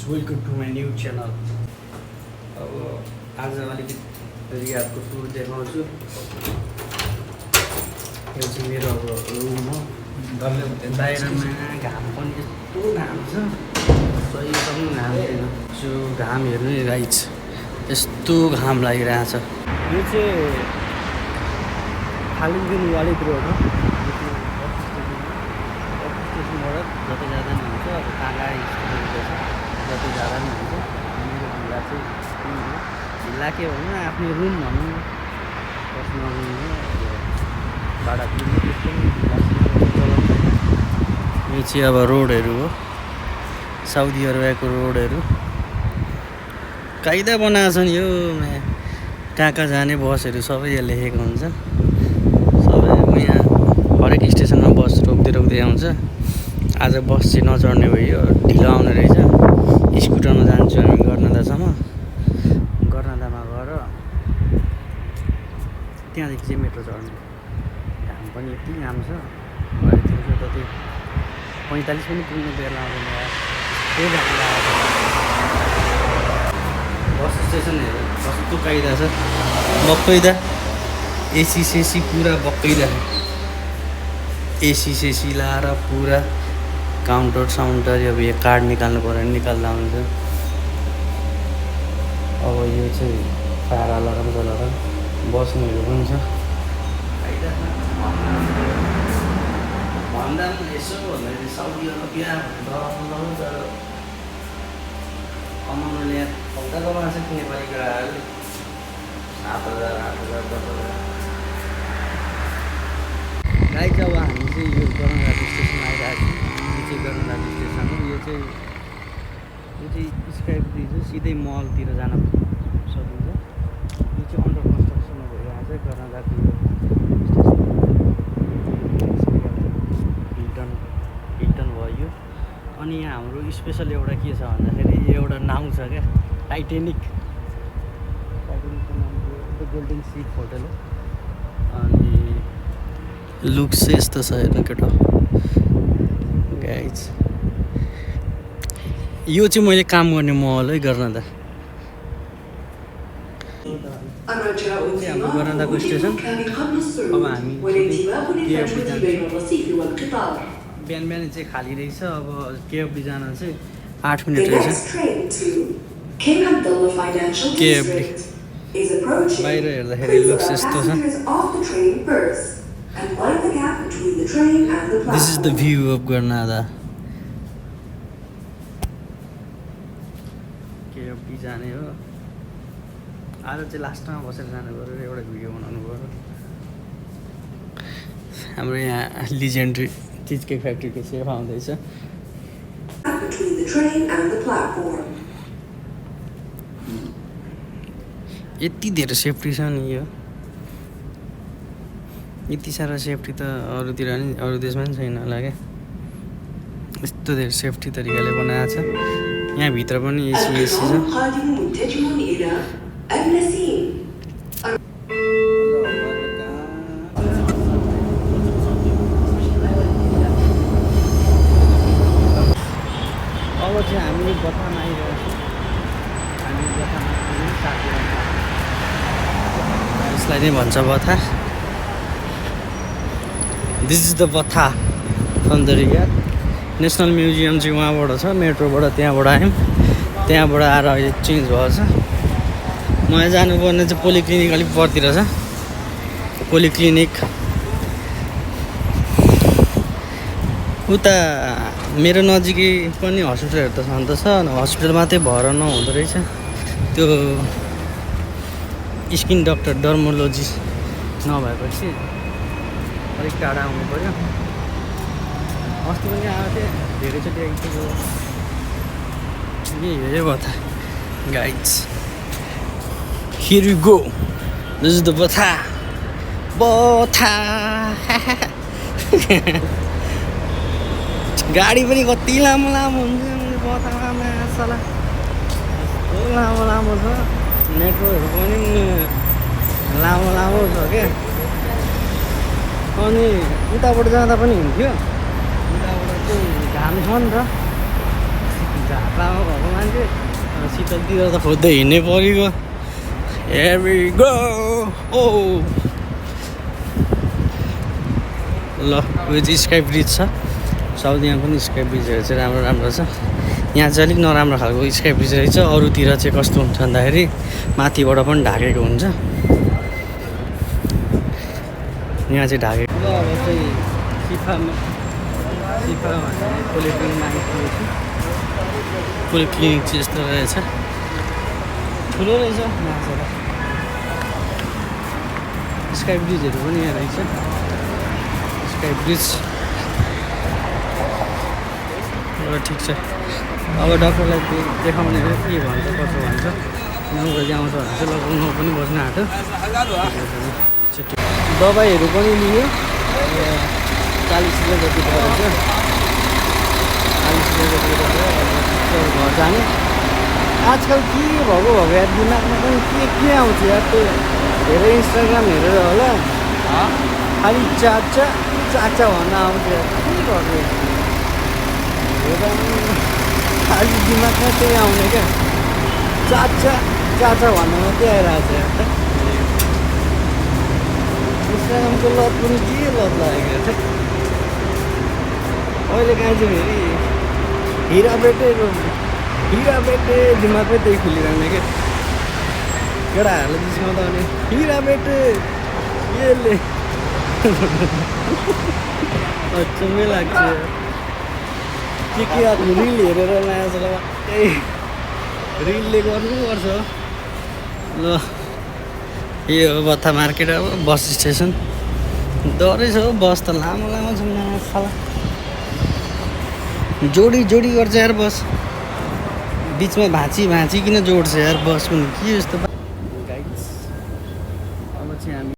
Welcome to my new channel. अब आज अलिकति रियादको टुर देखाउँछु। यो चाहिँ मेरो अब रुम हो। बाहिरमा घाम पनि यस्तो घाम छ, सही पनि घाम छैन। जो घाम हेर्नु नि गाइस, यस्तो घाम लागिरहेछ। यो चाहिँ खालिदिन वालिद रोड हो। स्टेसनबाट जति जाँदा नि हुन्छ, अब टाँगा स्टेसन छ जति जाँदा नि हुन्छ। मेरो भिल्ला चाहिँ भिल्ला के भनौँ न, आफ्नो रुम भनौँ, बस्नु भाडा तिर्नु त्यस्तो चलाउँछ। यो चाहिँ अब रोडहरू हो, साउदी अरबियाको रोडहरू कायदा बनाएको छन्। यो कहाँ कहाँ जाने बसहरू सबै यहाँ लेखेको हुन्छ। सबै यहाँ हरेक स्टेसनमा बस रोक्दै रोक्दै आउँछ। आज बस चाहिँ नचढ्ने भयो, ढिलो आउने रहेछ। स्कुटरमा जान्छु हामी गर्नादासम्म। गर्नादामा गएर त्यहाँदेखि चाहिँ मेट्रो चढ्ने। घाम पनि यति घाम छ, भरे दिउँसो त त्यो 45 पनि पुग्ने बेला आउँदैन यार, त्यही घाम लागेको। बस स्टेसन हेर कस्तो कायदा छ, बक्कैदा एसी पुरा बक्कैदा। एसी लाएर पुरा काउन्टर साउन्टर। अब यो कार्ड निकाल्नु पऱ्यो भने निकाल्दा हुन्छ। अब यो चाहिँ फायर अलार्म चलाएर बस्नेहरू पनि छ। भन्दा पनि यसो भन्दाखेरि साउदी अरबिया तर कमाउनुले हल्का कमाएको छ नेपाली केटाहरूले। 7,000 8,000 10,000। गाई चाहिँ अब हामी चाहिँ यो गर्नराज स्टेसन आइरहेको छौँ। यो चाहिँ गर्नराज स्टेसन हो। यो चाहिँ स्काई ब्रिज हो, सिधै मलतिर जान सकिन्छ। यो चाहिँ अन्डर कन्स्ट्रक्सनमा भइरहेको छ गर्नराज हिल्टन भयो। अनि यहाँ हाम्रो स्पेसल एउटा के छ भन्दाखेरि यो एउटा नाउ छ क्या, टाइटेनिकको नाम द गोल्डन सिप होटल हो। अनि लुक चाहिँ यस्तो छ हेर्नु केटा गाइज। यो चाहिँ मैले काम गर्ने महल है गर्नदा। हाम्रो गर्नदाको स्टेसन। अब हामी बिहान चाहिँ खाली रहेछ। अब केएफडी जान चाहिँ 8 मिनट रहेछ। केएफडी बाहिर हेर्दाखेरि लुक्स यस्तो छ। This is the view of Granada. KFD जाने हो। आज चाहिँ लास्टमा बसेर जानु पऱ्यो, एउटा भिडियो बनाउनु पऱ्यो। हाम्रो यहाँ लिजेन्ड्री चिज केक फ्याक्ट्रीको सेफ आउँदैछ। यति धेरै सेफ्टी छ नि, यो यति साह्रो सेफ्टी त अरूतिर नि अरू देशमा पनि छैन होला क्या। यस्तो धेरै सेफ्टी तरिकाले बनाएको छ। यहाँभित्र पनि एसी छ। अब चाहिँ हामी बथामा आइरहेको छौँ। हामी बथामा यसलाई नै भन्छ Batha. This is the Batha from the Riyadh. National museum चाहिँ उहाँबाट छ, मेट्रोबाट त्यहाँबाट आयौँ। त्यहाँबाट आएर अहिले चेन्ज भएको छ। मलाई जानुपर्ने चाहिँ पोलिक्लिनिक अलिक परतिर छ। पोलिक्लिनिक उता मेरो नजिकै पनि हस्पिटलहरू त छन् त छ, हस्पिटल मात्रै भएर नहुँदो रहेछ। त्यो स्किन डक्टर डर्मोलोजिस्ट नभएपछि अलिक टाढा आउनु पऱ्यो। अस्ति पनि आएको थिएँ, धेरैचोटि आइसक्यो। यही हो Batha guys. Here you go, this is the Batha. गाडी पनि कति लामो हुन्छ बथामा साला, यस्तो लामो छ। मेट्रोहरू पनि लामो छ क्या। अनि उताबाट जाँदा पनि हुन्थ्यो, उताबाट चाहिँ घाम छ नि त, झापामा भएको मान्छे शीतलतिर त खोज्दै हिँड्नै परेको Here we go! Oh! ल यो चाहिँ स्काई ब्रिज छ साउथीमा पनि स्काई ब्रिजहरू चाहिँ राम्रो राम्रो छ यहाँ चाहिँ अलिक नराम्रो खालको स्काई ब्रिज रहेछ अरूतिर चाहिँ कस्तो हुन्छ भन्दाखेरि माथिबाट पनि ढाकेको हुन्छ यहाँ चाहिँ ढाकेको ल अब चाहिँ सिफा भन्ने पोलिक्लिनिकमा आइपुगेको छु पोलिक्लिनिक चाहिँ यस्तो रहेछ ठुलो रहेछ माछा स्काई ब्रिजहरू पनि यहाँ रहेछ स्काई ब्रिज ठिक छ अब डक्टरलाई देखाउने हो के भन्छ कसो भन्छ 9 बजी आउँछ भने चाहिँ लगभग 9 पनि बज्न आँट्यो दबाईहरू पनि लियो 40 रुपियाँ जति परेछ 40 रुपियाँ जति परेर घर जाने आजकल के भएको यार दिमागमा पनि के आउँछ यार त्यो धेरै इन्स्टाग्राम हेरेर होला खालि चाचा भन्न आउँछ यार के गर्नु खालि दिमागमा त्यही आउने क्या चाचा भन्नु मात्रै आइरहेको छ यार इन्स्टाग्रामको लत पनि के लत लागेको छ अहिले कहाँ चाहिँ फेरि हिरा बेटे दिमागमै त्यही खुलिरहने क्या केटाहरूले जिस्काउँदा भने हिरा बेटे यसले अचम्मै लाग्छ के आफ्नो रिल हेरेर नयाँ त्यही रिलले गर्नुपर्छ ल यो हो बत्था मार्केट अब बस स्टेसन डरै छ हो बस त लामो छ नयाँ साला जोडी गर्छ यार बस बिचमा भाँची किन जोड्छ यार बस पनि के यस्तो गाइड्स अब चाहिँ हामी